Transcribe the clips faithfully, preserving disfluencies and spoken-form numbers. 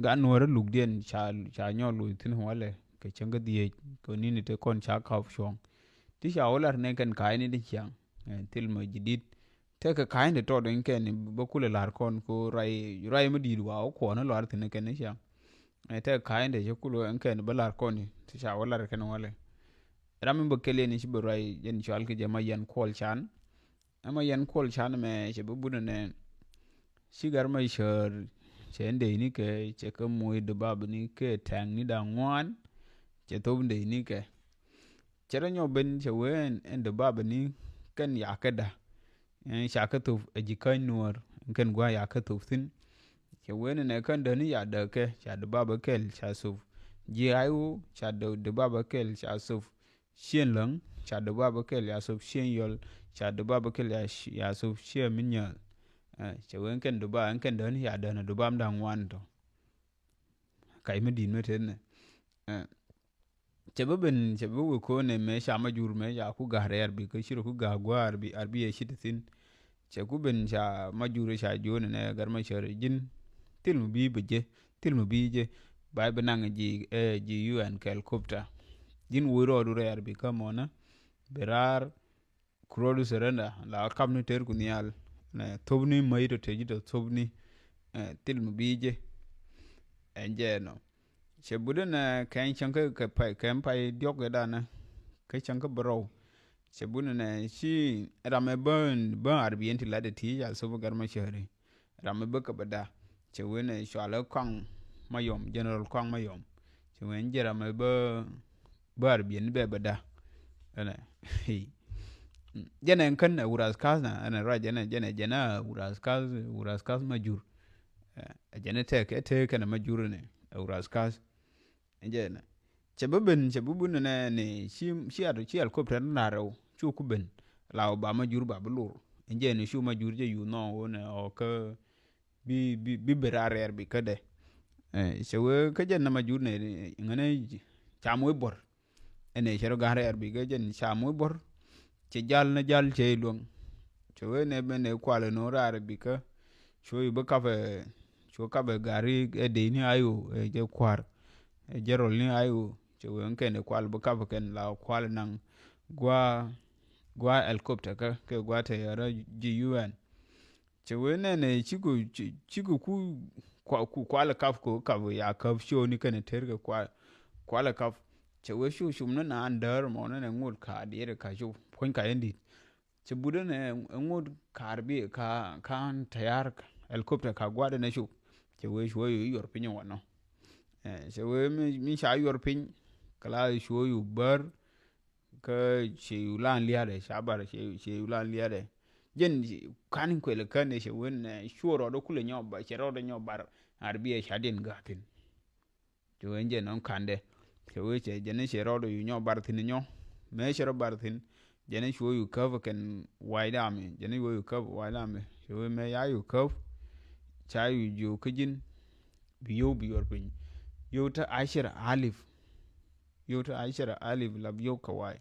Gan nuäärä lukdiɛn ca, ca nyɔk loc thi̱n walɛ kɛ cäŋ kä dhieec kɛ ni̱ni te kɔn ca kap cuɔ̱ŋ. Ti ca wä lar nɛ kɛn ka̱a̱cni ti ciaŋ, eh, thil mɔ ji̱ di̱t. Tekɛ ka̱a̱cni tɔt in kɛn bä kulɛ la̱r kɔn ko ruac, ruac mi di̱i̱t wa wä kuɔn luaar thi̱n kɛn ni ciaŋ. Eh, tekɛ ka̱a̱cni cä kulɛ in kɛn bä la̱r kɔn ti ca wä lar kɛn walɛ. Ram mi bä kɛl yɛn ci bä ruac yɛn cual kɛ jɛ ma yɛn kuɔl can. Ɛmɔ yɛn kuɔl can mɛ cɛ bi bunɛ nɛ. Ci gar ma cär cɛ ndey ni kɛ cɛ kɛ moc dubab ni kɛ tɛŋ ni da̱ŋ ŋuan. Cɛ thop ndey ni kɛ. Cɛ rɔ nyɔ ben cɛ wee ɛn dubab ni kɛn yakä da. Ɛn ca kä thop ɛ ji̱ käny nuɔr ɛn kɛn gua̱a̱ yakä thop thi̱n. Cɛ wee ni nɛ kɛn däni ya däkɛ ca dubab kɛl ca thop. Ji̱ ay wu ca dubab kɛl ca thop. Cien läŋ ca dubab kɛl ya thop, cien yɔl ca dubab kɛl ya, ya thop, cien mi nyääl. Eh, cɛ wee ɛn kɛn dubab, ɛn kɛn däni ya däni dubab da̱ŋ ŋuan tɔ. Kac mi di̱i̱t mi tet nɛ. Eh, cɛ bi ben, cɛ bi wek ko̱n nɛ mɛ ca ma jur mɛ ca ku ga̱r rɛɛr bi kä ci rɔ ku ga̱r gua̱a̱r bi, ar bi yɛ ci ti thi̱n. Cɛ ku ben ca ma jur ca juɔ̱ɔ̱n nɛ gar ma cär ji̱n. Thil mi bi bi jɛ, thil mi bi jɛ. Ba bi naŋ ji̱, eh, ji̱ U N kɛl kopta. Ji̱n woc rɔɔdu rɛɛr bi kä mɔnä. Bi raar ku rɔɔdu surrender la kap ni ter ku nhial. Nɛ thop ni mäc tɔ te ji̱ tɔ thop ni. Eh, thil mi bi jɛ. Ɛn jɛ nɔ. Cɛ but ɛn kɛn cäŋ kä kɛ pay, kɛn pay diɔk kɛ danɛ. Kä cäŋ kä bärɔw. Cɛ but ɛn ci ram ɛ bä, bä ar bi ɛn ti lat ɛ ti ca thop gar ma cäri. Ram ɛ bä kä bä da. Cɛ wen ɛ cual ɛ Kɔaŋ Mayɔm, General Kɔaŋ Mayɔm. Cɛ wen jɛ ram ɛ bä, bä ar bi ɛn bɛ bä da. Ɛnɛ. Jɛn ɛ kän ɛ wuras ka̱th na, ɛnɛ ruac jɛn ɛ, jɛn ɛ, jɛn ɛ wuras ka̱th, wuras ka̱th ma jur. Ɛ, jɛn ɛ tɛk, ɛ tɛk kɛn ɛ ma jur ni, ɛ wuras ka̱th. Ɛn jɛ nɛ. Cɛ bi ben, cɛ bi bun nɛ ni ci, ci at, ci helicopter ni lar rɛw. Cu ku ben. La wä ba ma jur ba bi lor. Ɛn jɛ ni cu ma jur jɛ yu nɔ wä nɛ ɔ kä bi, bi, bi ber a rɛɛr bi kädɛ. Ɛ, cɛ wee kä jɛ na ma jur nɛ ŋänɛ ca moc bor. Ɛn ɛ cɛ rɔ ga̱n rɛɛr bi kä jɛ ni ca moc bor. Cɛ jal na jal cɛ iluäŋ. Cɛ wee nɛ ben nɛ kual inɔ raar bikä. Cuɔ i̱ bä kapɛ, cuɔ kapɛ gari ɛ dec ni ayo ɛ jɛ kua̱r. Ɛ jɛ rɔl ni ayo cɛ wee kɛn ɛ kual bä kapɛ kɛn la kual naŋ gua, gua helicopter kä kɛ gua tɛ yɛrɛ ji̱ U N. Cɛ wee nɛnɛ cikɛ, cikɛ ku kua-, ku kual kap kɛ kap ya kap cuɔ ni kɛn ɛ ter kɛ kual, kual kap. Cɛ wee cu cum ni naan däär mɔ nɛnɛ ŋot ka diɛɛr ka cu puɔ̱ny ka yɛn di̱t. Cɛ but ɛn ɛ ŋot ka̱r bi ka, ka̱n tayar helicopter ka gua̱dɛ nɛ cop. Cɛ wee cuɔ yu yuɔr piny wanɔ. Ɛ, cɛ wee mi, mi ca yuɔr piny kɛ la cuɔ yu bär. Kä cɛ yu lan lia̱dɛ ca bar cɛ, cɛ yu lan lia̱dɛ. Jɛn kan kuɛl kän ɛ cɛ wen ɛ cuɔ rɔɔdɛ kulɛ nyɔ bar, cɛ rɔɔdɛ nyɔ bar. Ar bi ɛ ca diɛn ga̱thin. Cɛ wee jɛ nɔŋ ka̱ndɛ. Cɛ wee cɛ jɛn cɛ rɔɔdɛ yu nyɔ bar thi̱n nyɔ. Mëë cɛ rɔ bar thi̱n. Jɛn cuɔ yu käp kɛn White Army. Jɛn cuɔ yu käp White Army. Cɛ wee mëë ya yu käp. Ca yu jiök kä ji̱n. Bi yio̱w bi yuɔr piny. Yio̱w te ashir alif. Yio̱w te ashir alif la bi yio̱w kɛ wa̱a̱y.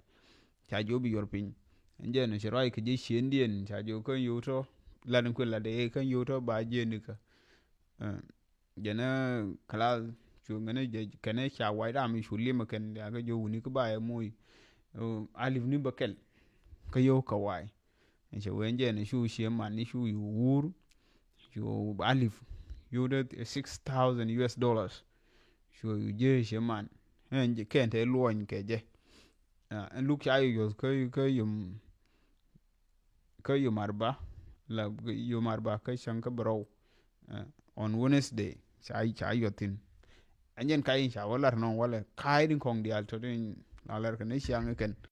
Ca jiök bi yuɔr piny. Ɛn jɛn cɛ ruac kɛ ji̱ ciëndiɛn. Ca jiök kä yio̱w tɔ. Lat in kuël lat dee kä yio̱w tɔ ba jiëndi kä. Ɛ. Jɛn ɛ class cu ŋänä jɛ kɛnɛ ca White Army cu limɛ kɛn ya kä jiök wuni kä ba yɛ moc. Ɛ, alif ni bä kɛl. Kä yio̱w kɛ wa̱a̱y. Cɛ wen jɛ ni cu cie man ni cu yu wur. Cu alif. Yu de six thousand U S dollars. Cu yu jɛ cie man. Ɛn jɛ kɛn te luɔny kɛ jɛ. Ɛ, ɛn luk ca yu yuɔth kä, kä yum, kä yum arba. La yum arba kä cäŋ kä bärɔw. Ɛ, on Wednesday ca, ca yuɔth thin. Ɛn jɛn ka in ca wä lar nɔŋ walɛ ka̱a̱c din kɔŋ diaal tɔ din la lɛr kɛ ni ciaŋ kɛn.